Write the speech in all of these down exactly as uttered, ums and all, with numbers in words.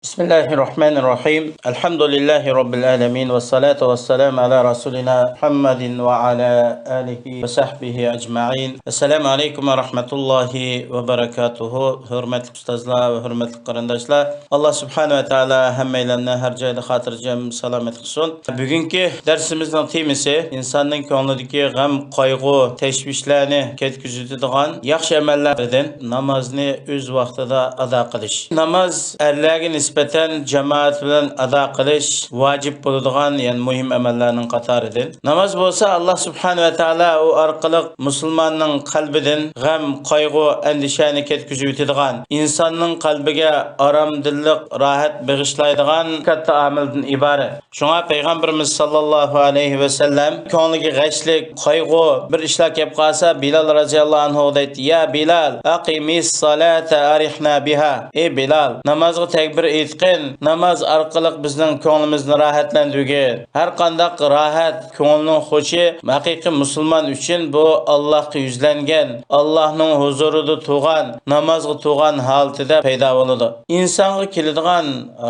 بسم الله الرحمن الرحيم. الحمد لله رب العالمين، والصلاة والسلام على رسولنا محمد وعلى آله وصحبه أجمعين. السلام عليكم ورحمة الله وبركاته. ھۆرمەتلىك ئۇستازلار ۋە ھۆرمەتلىك قېرىنداشلار، ئاللا سۇبھانەھۇ ۋە تائالا ھەممەيلەننى ھەر جايدا خاتىرجەم، سالامەت قىلسۇن. بۈگۈنكى دەرسىمىزنىڭ تېمىسى ئىنساننىڭ كۆڭلىدىكى غەم، قايغۇ، تەشۋىشلەرنى كەتكۈزۈۋېتىدىغان ياخشى ئەمەللەردىن نامازنى ئۆز ۋاقتىدا ئادا قىلىش. ناماز ئەرلەرگە نىسبەتەن جامائەت بىلەن ئادا قىلىش ۋاجىپ بولىدىغان، يەنى مۇھىم ئەمەللەرنىڭ قاتارىدىن. ناماز بولسا، ئاللا سۇبھانەھۇ ۋە تائالا ئۇ ئارقىلىق مۇسۇلماننىڭ قەلبىدىن غەم، قايغۇ، ئەندىشەنى كەتكۈزۈۋېتىدىغان، ئىنساننىڭ قەلبىگە ئارامدىللىق، راھەت بېغىشلايدىغان كاتتا ئامىلدىن ئىبارەت. شۇڭا پەيغەمبىرىمىز ساللاللاھۇ ئەلەيھى ۋەسەللەم كۆڭلىگە غەشلىك، قايغۇ، بىر ئىشلار كەپ قالسا، بىلال رازىياللاھۇ ئەنھۇغا دەيتتى: يا بىلال، ئەقىمىس سالاتە ئەرىھنا بىھا. ئەي بىلال، نامازغا تەكبىر ئېيتقىن، ناماز ئارقىلىق بىزنىڭ كۆڭلىمىزنى راھەتلەندۈرگىن. ھەر قانداق راھەت، كۆڭۈلنىڭ خۇشى ھەقىقىي مۇسۇلمان ئۈچۈن بۇ ئاللاھقا يۈزلەنگەن، ئاللاھنىڭ ھۇزۇرىدا تۇرغان، نامازغا تۇرغان ھالىتىدە پەيدا بولىدۇ. ئىنسانغا كېلىدىغان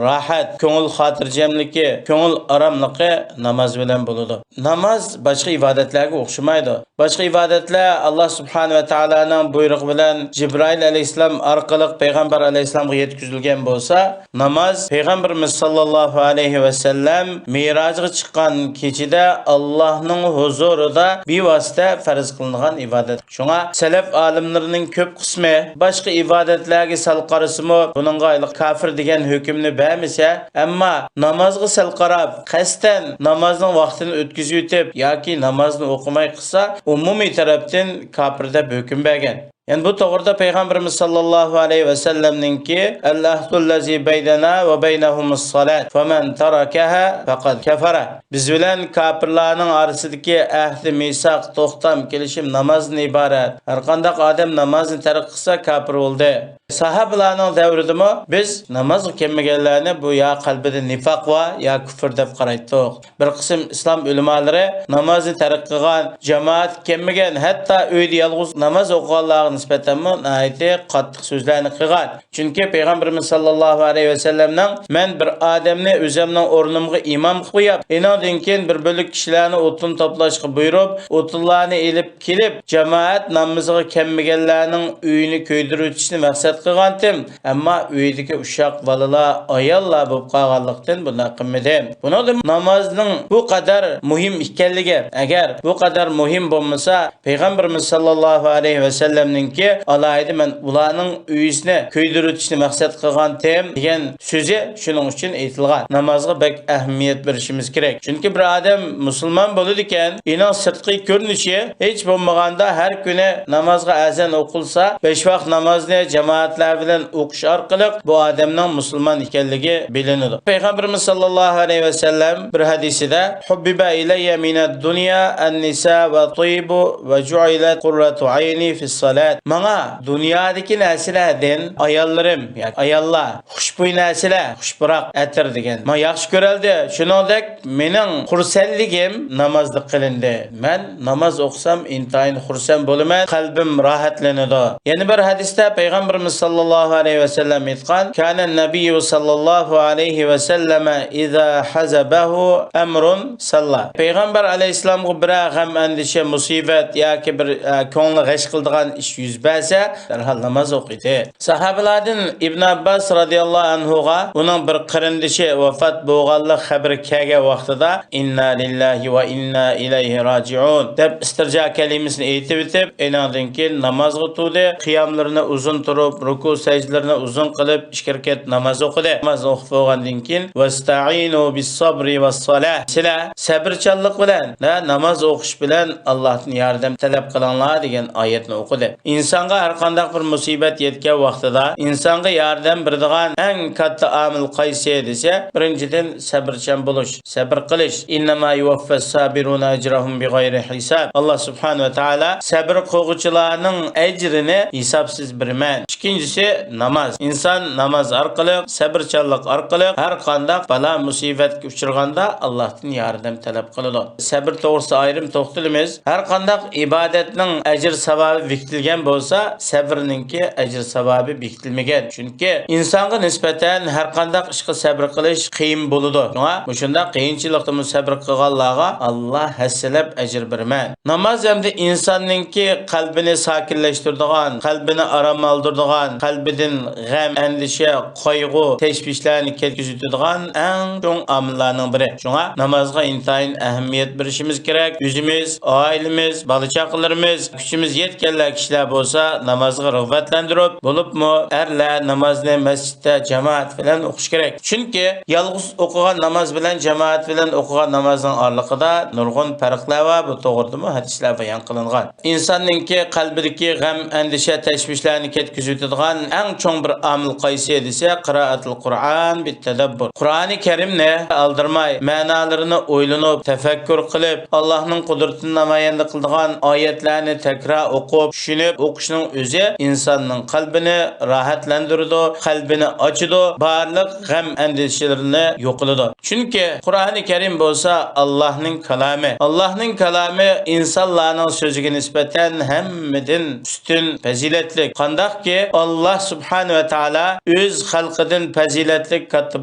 راھەت، كۆڭۈل خاتىرجەملىكى، كۆڭۈل ئاراملىقى ناماز بىلەن بولىدۇ. ناماز باشقا ئىبادەتلەرگە ئوخشىمايدۇ. باشقا ئىبادەتلەر ئاللا سۇبھانەھۇ ۋە تائالانىڭ بۇيرۇقى بىلەن جىبرائىل ئەلەيھىسسالام ئارقىلىق پەيغەمبەر ئەلەيھىسسالامغا يەتكۈزۈلگەن بولسا، ناماز پەيغەمبىرىمىز ساللاللاھۇ ئەلەيھى ۋەسەللەم مىراجغا چىققان كېچىدە ئاللاھنىڭ ھۇزۇرىدا بىۋاسىتە پەرز قىلىنغان ئىبادەت. شۇڭا سەلەف ئالىملىرىنىڭ كۆپ قىسمى باشقا ئىبادەتلەرگە سەل قارىسىمۇ، بۇنىڭغا كاپىر دېگەن ھۆكۈمنى بەرمىسە، ئەمما نامازغا سەل قاراپ، قەستەن نامازنىڭ ۋاقتىنى ئۆتكۈزۈۋېتىپ ياكى نامازنى ئوقۇماي قىلسا، ئومۇمىي تەرەپتىن كاپىر دەپ ھۆكۈم بەرگەن. يەنى بۇ توغرىدا پەيغەمبىرىمىز ساللاللاھۇ ئەلەيھى ۋەسەللەمنىڭكى، «ئەل-ئەھدۇللەزى بەينەنا ۋە بەينەھۇمۇس سالات، فەمەن تەرەكەھا فەقەد كەفەرە.» بىز بىلەن كاپىرلارنىڭ ئارىسىدىكى ئەھدى، مىساق، توختام، كېلىشىم نامازدىن ئىبارەت. ھەرقانداق ئادەم نامازنى تەرك قىلسا، كاپىر بولدى. ساھابىلارنىڭ دەۋرىدىمۇ بىز نامازغا كەلمىگەنلەرنى بۇ يا قەلبىدە نىفاق بار، يا كۇفر دەپ قارايتتۇق. بىر قىسىم ئىسلام ئۆلىمالىرى نامازنى تەرك قىلغان، جامائەتكە كەلمىگەن، ھەتتا ئۆيدە يالغۇز ناماز ئوقۇغانلارغا نىسبەتەنمۇ ناھايىتى قاتتىق سۆزلەرنى قىلغان. چۈنكى پەيغەمبىرىمىز ساللاللاھۇ ئەلەيھى ۋەسەللەمنىڭ، مەن بىر ئادەمنى ئۆزۈمنىڭ ئورنۇمغا ئىمام قىلىپ قويۇپ، ئېنىڭدىن كېيىن بىر بۆلەك كىشىلەرنى ئوتۇن توپلاشقا بۇيرۇپ، ئوتۇنلارنى ئېلىپ كېلىپ، جامائەت نامىزىغا كەلمىگەنلەرنىڭ ئۆيىنى كۆيدۈرۈۋېتىشنى مەقسەت قىلغانتىم، ئەمما ئۆيدىكى ئۇششاق بالىلار، ئاياللار بولۇپ قالغانلىقتىن بۇنداق قىلمىدىم. بۇنىڭدىن نامازنىڭ بۇ قەدەر مۇھىم ئىكەنلىكى، ئەگەر بۇ قەدەر مۇھىم بولمىسا، پەيغەمبىرىمىز ساللاللاھۇ ئەلەيھى ۋەسەللەمنىڭكى، ئالاھىدە مەن ئۇلارنىڭ ئۆيىسىنى كۆيدۈرۈۋېتىشنى مەقسەت قىلغانتىم، دېگەن سۆزى شۇنىڭ ئۈچۈن ئېيتىلغان. نامازغا بەك ئەھمىيەت بېرىشىمىز كېرەك. چۈنكى بىر ئادەم مۇسۇلمان بولىدىكەن، ئېنىڭ سىرتقى كۆرۈنۈشى ھېچ بولمىغاندا ھەر كۈنى نامازغا ئەزان ئوقۇلسا، بەش ۋاق نامازنى جامائەتلەر بىلەن ئوقۇش ئارقىلىق بۇ ئادەمنىڭ مۇسۇلمان ئىكەنلىكى بىلىنىدۇ. پەيغەمبىرىمىز ساللاللاھۇ ئەلەيھى ۋەسەللەم بىر ھەدىسىدە، «حۇببىبە ئىلەييە مىنەد دۇنيا ئەننىسا ۋە تىيبۇ ۋە جۇئىلەت قۇررەتۇ ئەينى فىسسالات.» ماڭا دۇنيادىكى نەرسىلەردىن ئاياللىرىم، ياكى ئاياللار، خۇشبۇي نەرسىلەر، خۇش پۇراق، ئەتىر دېگەن، ماڭا ياخشى كۆرەلدى. شۇنىڭدەك مېنىڭ خۇرسەنلىكىم نامازدا قىلىندى. مەن ناماز ئوقۇسام ئىنتايىن خۇرسەن بولىمەن، قەلبىم راھەتلىنىدۇ. يەنە بىر ھەدىستە پەيغەمبىرىمىز ساللاللاھۇ ئەلەيھى ۋەسەللەم ئېيتقان، كان النبي صلى الله عليه وسلم إذا حزبه أمر صلى. پەيغەمبەر ئەلەيھىسسالامغا بىرەر غەم ئەندىشە، مۇسىبەت ياكى بىر، ئە، كۆڭلى غەش قىلىدىغان ئىش يۈز بەرسە، دەرھال ناماز ئوقۇيدى. ساھابىلەردىن ئىبن ئابباس رازىياللاھۇ ئەنھۇغا ئۇنىڭ بىر قېرىندىشى ۋاپات بولغانلىق خەۋىرى كەلگەن ۋاقتىدا، «ئىننا لىللاھى ۋە ئىننا ئىلەيھى راجىئۇن» دەپ ئىستىرجا كەلىمىسىنى ئېيتىۋېتىپ، ئېنىڭدىن كېيىن نامازغا تۇردى. قىياملىرىنى ئۇزۇن تۇرۇپ، رۇكۇ سەجدىلىرىنى ئۇزۇن قىلىپ، ئىككى رەكەت ناماز ئوقۇدى. ناماز ئوقۇپ بولغاندىن كېيىن، «ۋەستەئىنۇ بىسسابرى ۋەسسالە.» سىلەر سەۋرچانلىق بىلەن ۋە ناماز ئوقۇش بىلەن ئاللاھتىن ياردەم تەلەپ قىلىڭلار، دېگەن ئايەتنى ئوقۇدى. ئىنسانغا ھەر قانداق بىر مۇسىبەت يەتكەن ۋاقتىدا ئىنسانغا ياردەم بېرىدىغان ئەڭ كاتتا ئامىل قايسى دېسە، بىرىنچىدىن، سەۋرچان بولۇش، سەۋر قىلىش. «ئىننەما يۇۋەففەس سابىرۇنە ئەجرەھۇم بىغەيرى ھىساب.» ئاللا سۇبھانەھۇ ۋە تائالا سەۋر قىلغۇچىلارنىڭ ئەجرىنى ھېسابسىز بېرىمەن. ئىككىنچى ئۈچىنچىسى ناماز. ئىنسان ناماز ئارقىلىق، سەۋرچانلىق ئارقىلىق ھەر قانداق بالا-مۇسىبەتكە ئۇچرىغاندا ئاللاھتىن ياردەم تەلەپ قىلىدۇ. سەۋر توغرىسىدا ئايرىم توختىلىمىز. ھەر قانداق ئىبادەتنىڭ ئەجىر-ساۋابى بېكىتىلگەن بولسا، سەۋرنىڭكى ئەجىر-ساۋابى بېكىتىلمىگەن. چۈنكى ئىنسانغا نىسبەتەن ھەر قانداق ئىشقا سەۋر قىلىش قىيىن بولىدۇ. شۇڭا مۇشۇنداق قىيىنچىلىقتىمۇ سەۋر قىلغانلارغا ئاللا ھەسسىلەپ ئەجىر بېرىمەن. ناماز ئەمدى ئىنساننىڭكى قەلبىنى ساكىنلەشتۈرىدىغان، قەلبىنى ئارام ئالدۇرىدىغان، قەلبىدىن غەم، ئەندىشە، قايغۇ، تەشۋىشلەرنى كەتكۈزۈۋېتىدىغان ئەڭ چوڭ ئامىللارنىڭ بىرى. شۇڭا نامازغا ئىنتايىن ئەھمىيەت بېرىشىمىز كېرەك. ئۆزىمىز، ئائىلىمىز، بالا-چاقىلىرىمىز، كۈچىمىز يەتكەنلەر كىشىلەر بولسا نامازغا رىغبەتلەندۈرۈپ، بولۇپمۇ ئەرلەر نامازنى مەسچىتتە جامائەت بىلەن ئوقۇش كېرەك. چۈنكى يالغۇز ئوقۇغان ناماز بىلەن جامائەت بىلەن ئوقۇغان نامازنىڭ ئارىلىقىدا نۇرغۇن پەرقلەر بار. بۇ توغرىدىمۇ ھەدىسلەر بايان قىلىنغان. ئىنساننىڭكى قەلبىدىكى غەم، ئەندىشە، تەشۋىشلەرنى كەتكۈزۈۋېتىدىغان ئەڭ چوڭ بىر ئامىل قايسى دېسە، قىرائەتۇل قۇرئان بىت تەدەببۇر. قۇرئانى كەرىمنى ئالدىرىماي، مەنالىرىنى ئويلىنىپ، تەپەككۇر قىلىپ، ئاللاھنىڭ قۇدرىتىنى نامايەندە قىلىدىغان ئايەتلەرنى تەكرار ئوقۇپ، چۈشىنىپ ئوقۇشنىڭ ئۆزى ئىنساننىڭ قەلبىنى راھەتلەندۈرىدۇ، قەلبىنى ئاچىدۇ، بارلىق غەم ئەندىشىلىرىنى يوقىلىدۇ. چۈنكى قۇرئانى كەرىم بولسا ئاللاھنىڭ كالامى. ئاللاھنىڭ كالامى ئىنسانلارنىڭ سۆزىگە نىسبەتەن ھەممىدىن ئۈستۈن، پەزىلەتلىك. قانداقكى ئاللاھ سۇبھانە ۋە تائالا ئۆز خەلقىدىن پەزىلەتلىك، كاتتا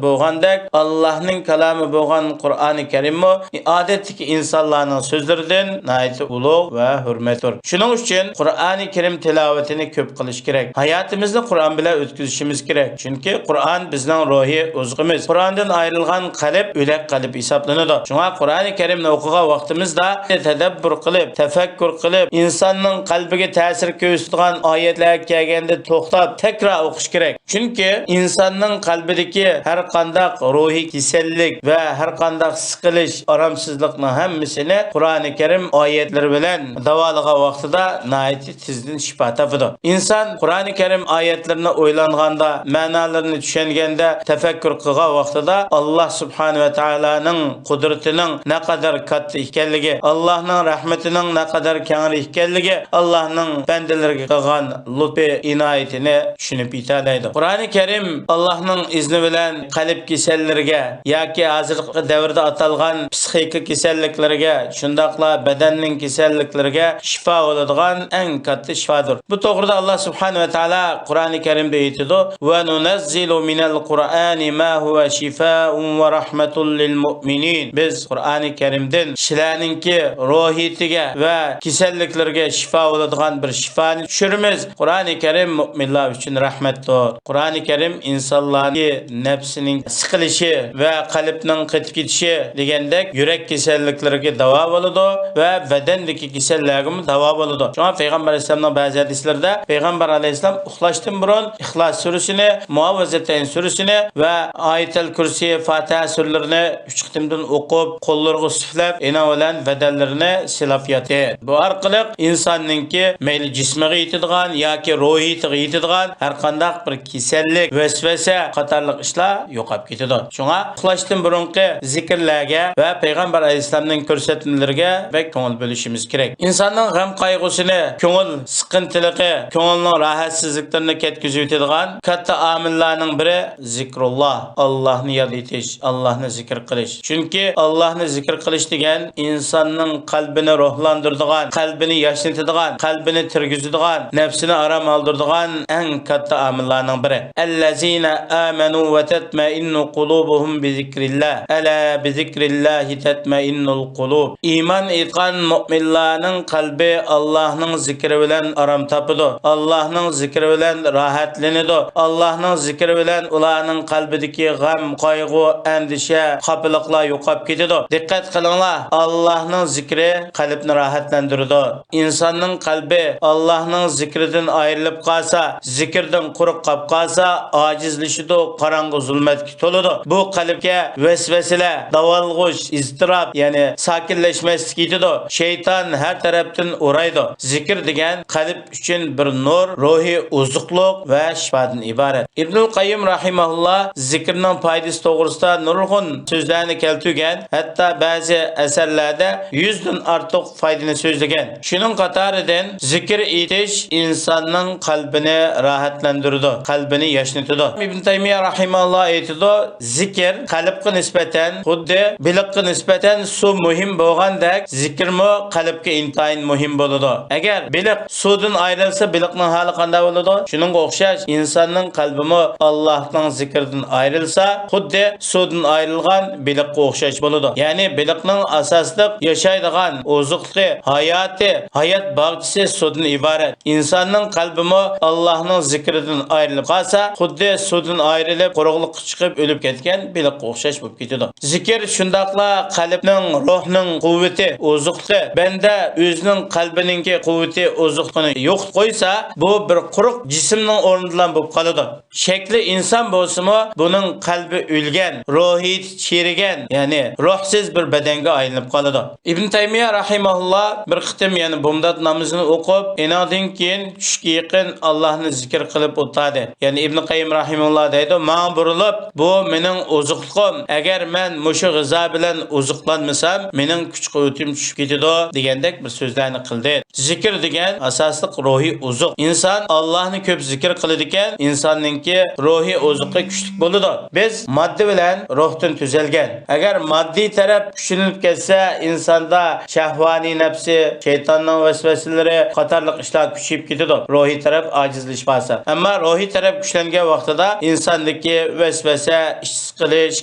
بولغاندەك، ئاللاھنىڭ كالامى بولغان قۇرئانى كەرىممۇ ئادەتتىكى ئىنسانلارنىڭ سۆزلىرىدىن ناھايىتى ئۇلۇغ ۋە ھۆرمەتتۇر. شۇنىڭ ئۈچۈن قۇرئانى كەرىم تىلاۋىتىنى كۆپ قىلىش كېرەك. ھاياتىمىزنى قۇرئان بىلەن ئۆتكۈزۈشىمىز كېرەك. چۈنكى قۇرئان بىزنىڭ روھىي ئوزۇقىمىز. قۇرئاندىن ئايرىلغان قەلب ئۆلەك قەلب ھېسابلىنىدۇ. شۇڭا قۇرئانى كەرىمنى ئوقۇغان ۋاقتىمىزدا تەدەببۇر قىلىپ، تەپەككۇر قىلىپ، ئىنساننىڭ قەلبىگە تەسىر كۆرسىتىدىغان ئايەتلەرگە كەلگەندە توختاپ، تەكرار ئوقۇش كېرەك. چۈنكى ئىنساننىڭ قەلبىدىكى ھەر قانداق روھىي كېسەللىك ۋە ھەر قانداق سىقىلىش، ئارامسىزلىقنىڭ ھەممىسىنى قۇرئانى كەرىم ئايەتلىرى بىلەن داۋالىغان ۋاقتىدا ناھايىتى تېزدىن شىپا تاپىدۇ. ئىنسان قۇرئانى كەرىم ئايەتلىرىنى ئويلانغاندا، مەنالىرىنى چۈشەنگەندە، تەپەككۇر قىلغان ۋاقتىدا ئاللاھ سۇبھانە ۋە تائالانىڭ قۇدرىتىنىڭ نەقەدەر كاتتا ئىكەنلىكى، ئاللاھنىڭ رەھمىتىنىڭ نەقەدەر كەڭرى ئىكەنلىكى، ئاللاھنىڭ بەندىلىرىگە قىلغان لۇتپى، ئىنايىتىنى چۈشىنىپ يېتەلەيدۇ. قۇرئانى كەرىم ئاللاھنىڭ ئىزنى بىلەن قەلب كېسەللىرىگە ياكى ھازىرقى دەۋردە ئاتالغان پسىخىكا كېسەللىكلىرىگە، شۇنداقلا بەدەننىڭ كېسەللىكلىرىگە شىپا بولىدىغان ئەڭ كاتتا شىپادۇر. بۇ توغرىدا ئاللاھ سۇبھانە ۋە تائالا قۇرئانى كەرىمدە ئېيتىدۇ، وننزل من القرآن ما هو شفاء ورحمة للمؤمنين. بىز قۇرئانى كەرىمدىن كىشىلەرنىڭكى روھىيىتىگە ۋە كېسەللىكلىرىگە شىپا بولىدىغان بىر شىپانى چۈشۈرىمىز. قۇرئانى كەرىم مۆمىنلار ئۈچۈن رەھمەتتۇر. قۇرئانى كەرىم ئىنسانلارنىڭ نەپسىنىڭ سىقىلىشى ۋە قەلبنىڭ قېتىپ كېتىشى دېگەندەك يۈرەك كېسەللىكلىرىگە داۋا بولىدۇ ۋە بەدەندىكى كېسەللەرگىمۇ داۋا بولىدۇ. شۇڭا پەيغەمبەر ئەلەيھىسسالامنىڭ بەزى ھەدىسلىرىدە پەيغەمبەر ئەلەيھىسسالام ئۇخلاشتىن بۇرۇن ئىخلاس سۈرىسىنى، مۇئەۋۋىزەتەين سۈرىسىنى ۋە ئايەتەل كۇرسى، فاتىھە سۈرىلىرىنى ئۈچ قېتىمدىن ئوقۇپ، قوللىرىغا سۈپلەپ، ئېنىڭ بىلەن بەدەنلىرىنى سىلاپ ياتىدۇ. بۇ ئارقىلىق ئىنساننىڭكى مەيلى جىسمىغا يېتىدىغان ياكى روھىيىتىغا يېتىدىغان ھەر قانداق بىر كېسەللىك، ۋەسۋەسە قاتارلىق ئىشلار يوقاپ كېتىدۇ. شۇڭا ئۇخلاشتىن بۇرۇنقى زىكىرلەرگە ۋە پەيغەمبەر ئەلەيھىسسالامنىڭ كۆرسەتمىلىرىگە بەك كۆڭۈل بۆلۈشىمىز كېرەك. ئىنساننىڭ غەم-قايغۇسىنى، كۆڭۈل سىقىنتىلىقى، كۆڭۈلنىڭ راھەتسىزلىكلىرىنى كەتكۈزۈۋېتىدىغان كاتتا ئامىللارنىڭ بىرى زىكرۇللا، ئاللاھنى ياد ئېتىش، ئاللاھنى زىكىر قىلىش. چۈنكى ئاللاھنى زىكىر قىلىش دېگەن ئىنساننىڭ قەلبىنى روھلاندۇرىدىغان، قەلبىنى ياشنىتىدىغان، قەلبىنى تىرگۈزىدىغان، نەپسىنى ئارام ئالدۇرىدىغان ئەڭ كاتتا ئامىللارنىڭ بىرى. الذين آمنوا وتطمئن قلوبهم بذكر الله ألا بذكر الله تطمئن القلوب. ئىمان ئېيتقان مۆمىنلارنىڭ قەلبى ئاللاھنىڭ زىكرى بىلەن ئارام تاپىدۇ. ئاللاھنىڭ زىكرى بىلەن راھەتلىنىدۇ. ئاللاھنىڭ زىكرى بىلەن ئۇلارنىڭ قەلبىدىكى غەم، قايغۇ، ئەندىشە، خاپىلىقلار يوقاپ كېتىدۇ. دىققەت قىلىڭلار، ئاللاھنىڭ زىكرى قەلبنى راھەتلەندۈرىدۇ. ئىنساننىڭ قەلبى ئاللاھنىڭ زىكرىدىن ئايرىلىپ قالسا، زىكىردىن قۇرۇق قاپ قالسا، ئاجىزلىشىدۇ، قاراڭغۇ زۇلمەتكە تولىدۇ. بۇ قەلبكە ۋەسۋەسىلەر، داۋالغۇش، ئىزتىراپ، يەنى ساكىنلەشمەسلىك يېتىدۇ. شەيتان ھەر تەرەپتىن ئورايدۇ. زىكىر دېگەن قەلب ئۈچۈن بىر نۇر، روھىي ئوزۇقلۇق ۋە شىپادىن ئىبارەت. ئىبنۇل قەييىم رەھىمەھۇللا زىكىرنىڭ پايدىسى توغرىسىدا نۇرغۇن سۆزلەرنى كەلتۈرگەن، ھەتتا بەزى ئەسەرلەردە يۈزدىن ئارتۇق پايدىنى سۆزلىگەن. شۇنىڭ قاتارىدىن زىكىر ئېيتىش ئىنساننىڭ قەلبىنى راھەتلەندۈرىدۇ، قەلبىنى ياشنىتىدۇ. ئىبن تەيمىيە رەھىمەھۇللا ئېيتىدۇ، زىكىر قەلبقە نىسبەتەن خۇددى بېلىققا نىسبەتەن سۇ مۇھىم بولغاندەك، زىكىرمۇ قەلبكە ئىنتايىن مۇھىم بولىدۇ. ئەگەر بېلىق سۇدىن ئايرىلسا، بېلىقنىڭ ھالى قانداق بولىدۇ؟ شۇنىڭغا ئوخشاش، ئىنساننىڭ قەلبىمۇ ئاللاھنىڭ زىكرىدىن ئايرىلسا، خۇددى سۇدىن ئايرىلغان بېلىققا ئوخشاش بولىدۇ. يەنى بېلىقنىڭ ئاساسلىق ياشايدىغان ئوزۇقلۇقى، ھاياتى، ھايات باغچىسى سۇدىن ئىبارەت. ئىنساننىڭ قەلبىمۇ ئاللاھنىڭ زىكرىدىن ئايرىلىپ قالسا، خۇددى سۇدىن ئايرىلىپ، قۇرۇقلۇققا چىقىپ ئۆلۈپ كەتكەن بېلىققا ئوخشاش بولۇپ كېتىدۇ. زىكىر شۇنداقلا قەلبنىڭ، روھنىڭ قۇۋۋىتى، ئوزۇقلۇقى. بەندە ئۆزىنىڭ قەلبىنىڭكى قۇۋۋىتى، ئوزۇقلۇقىنى يوقىتىپ قويسا، بۇ بىر قۇرۇق جىسىمنىڭ ئورنىدىلا بولۇپ قالىدۇ. شەكلى ئىنسان بولسىمۇ، بۇنىڭ قەلبى ئۆلگەن، روھىيىتى چىرىگەن، يەنى روھسىز بىر بەدەنگە ئايلىنىپ قالىدۇ. ئىبن تەيمىيە رەھىمەھۇللا بىر قېتىم يەنە بۇمدات نامىزىنى ئوقۇپ، ئېنىڭدىن كېيىن چۈشكە يېقىن ئاللاھنى زىكىر قىلىپ ئولتۇردى. يەنى ئىبن قەييىم رەھىمەھۇللا دەيدۇ، ماڭا بۇرۇلۇپ، بۇ مېنىڭ ئوزۇقلۇقۇم، ئەگەر مەن مۇشۇ غىزا بىلەن ئوزۇقلانمىسام، مېنىڭ كۈچ قۇۋۋىتىم چۈشۈپ كېتىدۇ، دېگەندەك بىر سۆزلەرنى قىلدى. زىكىر دېگەن ئاساسلىق روھىي ئوزۇق. ئىنسان ئاللاھنى كۆپ زىكىر قىلىدىكەن، ئىنساننىڭكى روھىي ئوزۇقى كۈچلۈك بولىدۇ. بىز ماددا بىلەن روھتىن تۈزەلگەن. ئەگەر ماددىي تەرەپ كۈچلىنىپ كەتسە، ئىنساندا شەھۋانىي نەپسى، شەيتاننىڭ ۋەسۋەسىلىرى قاتارلىق ئىشلار كۈچىيىپ كېتىدۇ. روھىي تەرەپ ئاجىزلىشىپ قالسا. ئەمما روھىي تەرەپ كۈچلەنگەن ۋاقتىدا ئىنساندىكى ۋەسۋەسە، ئىچ سىقىلىش،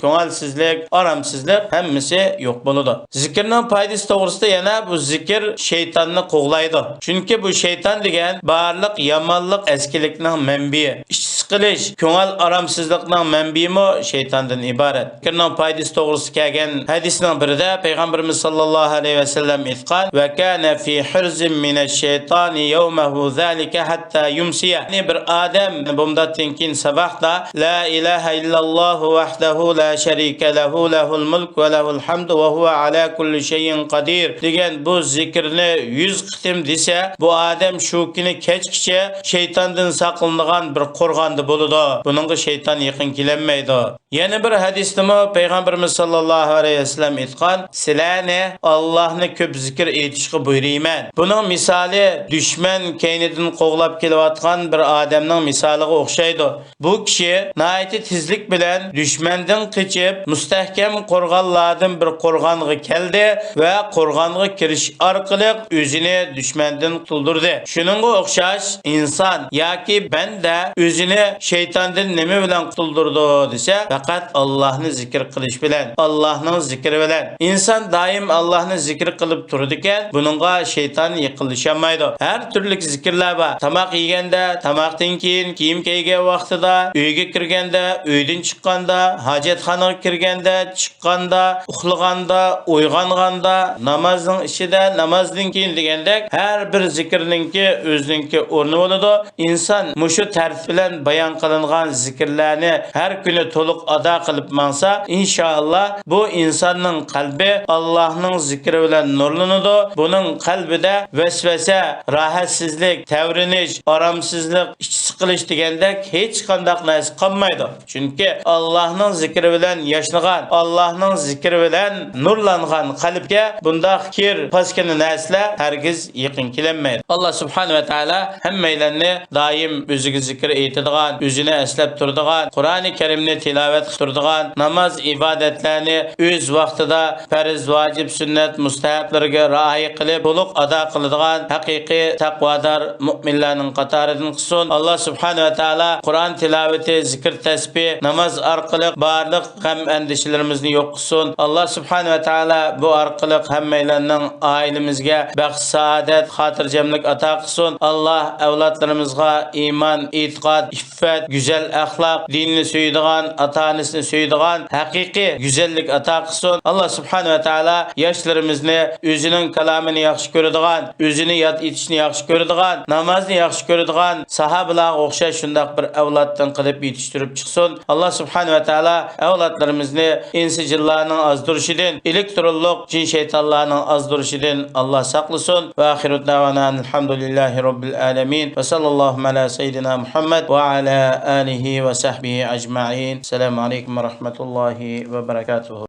كۆڭۈلسىزلىك، ئارامسىزلىق ھەممىسى يوق بولىدۇ. زىكىرنىڭ پايدىسى توغرىسىدا يەنە، بۇ زىكىر شەيتاننى قوغلايدۇ. چۈنكى بۇ شەيتان دېگەن بارلىق يامانلىق، ئەسكىلىكنىڭ مەنبىيى. ئىچ سىقىلىش، كۆڭۈل ئارامسىزلىقنىڭ مەنبىيىمۇ شەيتاندىن ئىبارەت. زىكىرنىڭ پايدىسى توغرىسىدا كەلگەن ھەدىسنىڭ بىرىدە پەيغەمبىرىمىز ساللاللاھۇ ئەلەيھى ۋەسەللەم ئېيتقان، «ۋە كانە فى ھىرزىن مىنەش شەيتانى يەۋمەھۇ زالىكە ھەتتا يۇمسىيە.» يەنى بىر ئادەم بۇمداتتىن كېيىن ساباھتا «لا ئىلاھە ئىللاللاھۇ ۋەھدەھۇ لا شەرىكە لەھۇ، لەھۇل مۇلك ۋە لەھۇل ھەمدۇ ۋە ھۇۋە ئەلا كۇللى شەيئىن قەدىر» دېگەن بۇ زىكىرنى يۈز قېتىم دېسە، بۇ ئادەم شۇ كۈنى كەچكىچە شەيتاندىن ساقلىنىدىغان بىر قورغاندا بولىدۇ. بۇنىڭغا شەيتان يېقىن كېلەلمەيدۇ. يەنە بىر ھەدىستىمۇ پەيغەمبىرىمىز ساللاللاھۇ ئەلەيھى ۋەسەللەم ئېيتقان، «سىلەرنى ئاللاھنى كۆپ زىكىر ئېيتىشقا بۇيرۇيمەن.» بۇنىڭ مىسالى دۈشمەن كەينىدىن قوغلاپ كېلىۋاتقان بىر ئادەمنىڭ مىسالىغا ئوخشايدۇ. بۇ كىشى ناھايىتى تېزلىك بىلەن دۈشمەندىن قېچىپ، مۇستەھكەم قورغانلاردىن بىر قورغانغا كەلدى ۋە قورغانغا كىرىش ئارقىلىق ئۆزىنى دۈشمەندىن قۇتۇلدۇردى. شۇنىڭغا ئوخشاش، ئىنسان ياكى بەندە ئۆزىنى شەيتاندىن نېمە بىلەن قۇتۇلدۇرىدۇ دېسە، پەقەت ئاللاھنى زىكىر قىلىش بىلەن، ئاللاھنىڭ زىكرى بىلەن. ئىنسان دائىم ئاللاھنى زىكىر قىلىپ تۇرىدىكەن، بۇنىڭغا شەيتان يېقىنلىشالمايدۇ. ھەر تۈرلۈك زىكىرلەر بار. تاماق يېگەندە، تاماقتىن كېيىن، كىيىم كىيگەن ۋاقتىدا، ئۆيگە كىرگەندە، ئۆيدىن چىققاندا، ھاجەتخانىغا كىرگەندە، چىققاندا، ئۇخلىغاندا، ئويغانغاندا، نامازنىڭ ئىچىدە، نامازدىن كېيىن دېگەندەك ھەر بىر زىكىرنىڭكى ئۆزىنىڭكى ئورنى بولىدۇ. ئىنسان مۇشۇ تەرتىپ بىلەن بايان قىلىنغان زىكىرلەرنى ھەر كۈنى تولۇق ئادا قىلىپ ماڭسا، ئىنشائاللا، بۇ ئىنساننىڭ قەلبى ئاللاھنىڭ زىكرى بىلەن نۇرلىنىدۇ. بۇنىڭ قەلبىدە ۋەسۋەسە، راھەتسىزلىك، تەۋرىنىش، ئارامسىزلىق، ئىچ سىقىلىش دېگەندەك ھېچقانداق نەرسە قالمايدۇ. چۈنكى ئاللاھنىڭ زىكرى بىلەن ياشنىغان، ئاللاھنىڭ زىكرى بىلەن نۇرلانغان قەلبكە بۇنداق كىر، پاسكىنا نەرسىلەر ھەرگىز يېقىن كېلەلمەيدۇ. ئاللا سۇبھانەھۇ ۋە تائالا ھەممەيلەننى دائىم ئۆزىگە زىكىر ئېيتىدىغان، ئۆزىنى ئەسلەپ تۇرىدىغان، قۇرئانى كەرىمنى تىلاۋەت قىلىپ تۇرىدىغان، ناماز ئىبادەتلەرنى ئۆز ۋاقتىدا پەرز، ۋاجىپ، سۈننەت، مۇستەھەبلىرىگە رىئايە قىلىپ، تولۇق ئادا قىلىدىغان ھەقىقىي تەقۋادار مۇئمىنلارنىڭ قاتارىدىن قىلسۇن. ئاللا سۇبھانەھۇ ۋە تائالا قۇرئان تىلاۋىتى، زىكىر، تەسبىھ، ناماز ئارقىلىق بارلىق غەم ئەندىشىلىرىمىزنى يوق قىلسۇن. ئاللا سۇبھانەھۇ ۋە تائالا بۇ ئارقىلىق ھەممەيلەننىڭ ئائىلىمىزگە بەخت، سائادەت، خاتىرجەملىك ئاتا قىلسۇن. ئاللا ئەۋلادلىرىمىزغا ئىمان، ئېتىقاد، ئىپپەت، گۈزەل ئەخلاق، دىننى سۆيىدىغان، ئاتا-ئانىسىنى سۆيىدىغان ھەقىقىي گۈزەللىك ئاتا قىلسۇن. ئاللا سۇبھانەھۇ ۋە تائالا ياشلىرىمىزنى ئۆزىنىڭ كالامىنى ياخشى كۆرىدىغان، ئۆزىنى ياد ئېتىشنى ياخشى كۆرىدىغان، نامازنى ياخشى كۆرىدىغان، ساھابىلارغا ئوخشاش شۇنداق بىر ئەۋلادتىن قىلىپ يېتىشتۈرۈپ چىقسۇن. ئاللا سۇبھانەھۇ ۋە تائالا ئەۋلادلىرىمىزنى ئىنسى جىنلارنىڭ ئازدۇرۇشىدىن، ئېلېكترونلۇق جىن شەيتانلارنىڭ ئازدۇرۇشىدىن ئاللا ساقلىسۇن. ۋە ئاخىرۇ دەۋانا ئەنىل ھەمدۇلىللاھى رەببىل ئالەمىن. ۋە ساللاللاھۇ ئەلا سەييىدىنا مۇھەممەد ۋە ئەلا ئالىھى ۋە سەھبىھى ئەجمەئىن. ئەسسالامۇ ئەلەيكۇم ۋە رەھمەتۇللاھى ۋە بەرەكاتۇھۇ.